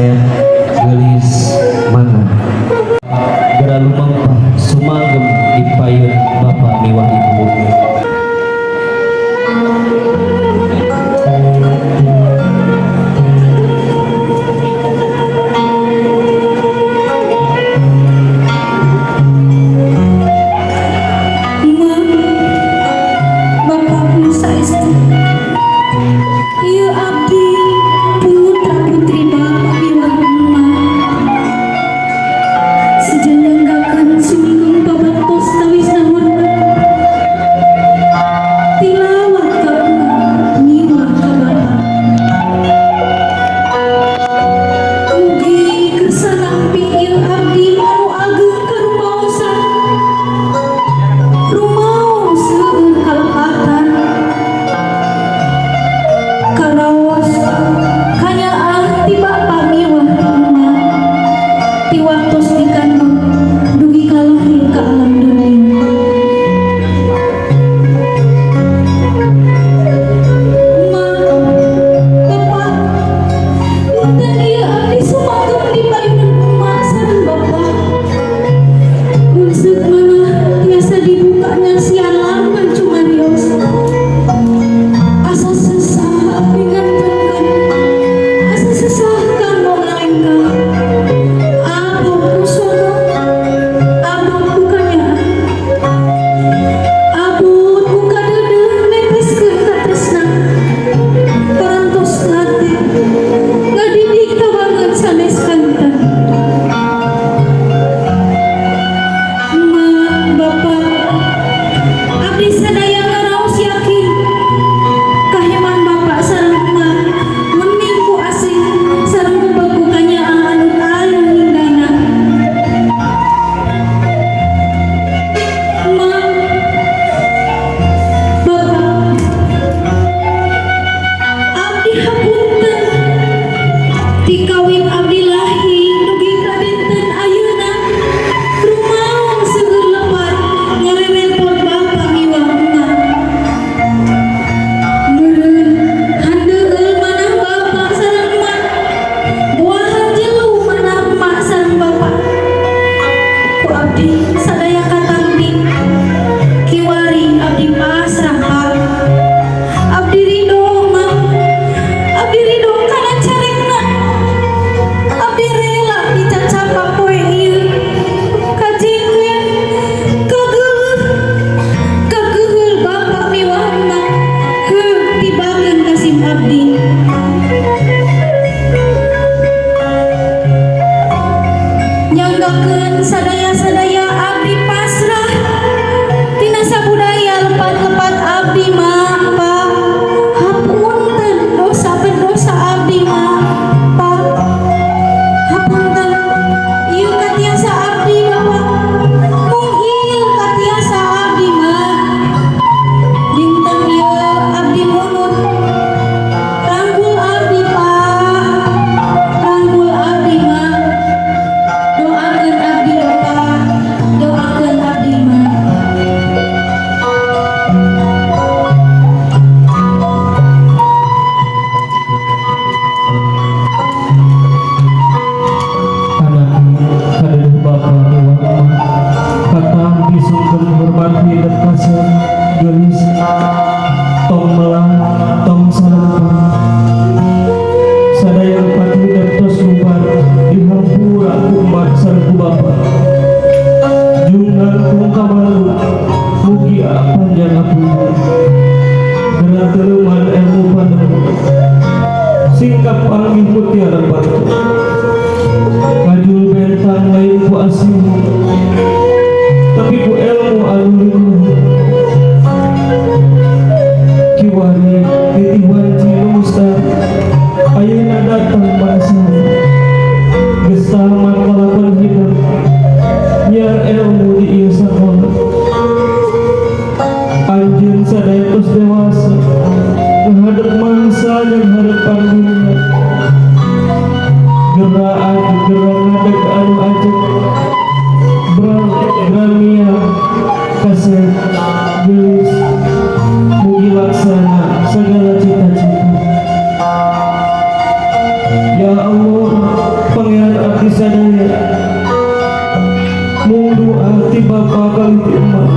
Kasep, geulis, mangga. Gera lumempah sumagem di payun bapa miwah ibu. Bapakmu saestu, ieu abdi putra putri bapak miwah emak seja nyanggakeun suminggung babaktos tawisna hormat tilawat ka emak miwah ka bapak. Mugi kersa nampi ieu abdi anu ageng karumaosan, rumaos seueur kalepatan, karaos kanyaah ti bapa miwah ti emak ti waktos dikandung dugi ka lahir ka alam dunia. Emak, bapak, punten ieu abdi sumagem di payunan emak sareng bapak. Munseut manah tiasa dibuka nyasian lamun cumarios. Asa sesah abdi ngantunkeun, asa sesah kanggo ngalengkah. Abot ku sono, abot ku kanyaah, abot ku kadeudeuh neteskeun katresna. Parantos hate ngadidik tawangeun sanes kanten. Emak, bapak, abdi sadaya ngaraos yakin kaheman bapak sareng emak wening ku asih sareng ku beku kanyaah anu aya hinggana. Emak, bapak, abdi hapunten ti kawin abdi lahir dugi ka dinten ayeuna rumaos seueur lepat ngarerepot bapak miwah emak. Meureun handeueul manah bapak sareng emak, buahan jelu manah emak sareng bapak. Ku abdi sadaya katampi, kiwari abdi pasrah, Pak. Abdi ridho, Mak. Abdi ridho kana carekna. Abdi rela dicacapak poe ieu, kajengken, kageuleuh, kageheul bapak miwah emak heuh tibakeun ka sim abdi. Nyanggakeun sadaya-sadaya abdi pasrah tina sabudaya lepat-lepat abdi, Mak, Pak. Hapunten dosa pendosa abdi, Mak, Pak. Hapunten ieu katiasa abdi, Bapak. Mung ieu katiasa abdi, Mak. Dinten ieu abdi munut. Rangkul abdi, Pak. Rangkul abdi, Mak. Doakeun abdi, Bapak. Doakeun abdi, Mak. Anakku, kadeudeuh bapa miwah emak, katampi sungkem hormat hidep kasep, geulis, tong melang, tong salempang. Sadaya lepat hidep tos bubar dihampura ku emak sareng ku bapa. Jung nangkung ka malu, mugi panjang apunten. Geura teuleman ilmu panemu, singkap panggih mutiara batu. Kajul bentang lain ku asih, tapi ku ilmu anu luhur. Kiwari titih wanci nu mustah, ayeuna datang masana. Geus tamat kalakon hidup, nyiar ilmu di ieu sakola. Anjeun sadaya tos dewasa, menghadap mangsa jeung harapan dunia. Gera gera ngadeg anu ajeg, Gramia, kasep, geulis, mugi laksana segala cita-cita. Ya Allah, Abdi sadaya mung doa ti bapa kalih ti emak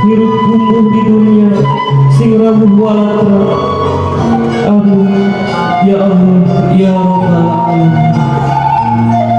hirup gumuh di dunia sing rawuh walatra. Amin ya Allah ya Rabbal alamin.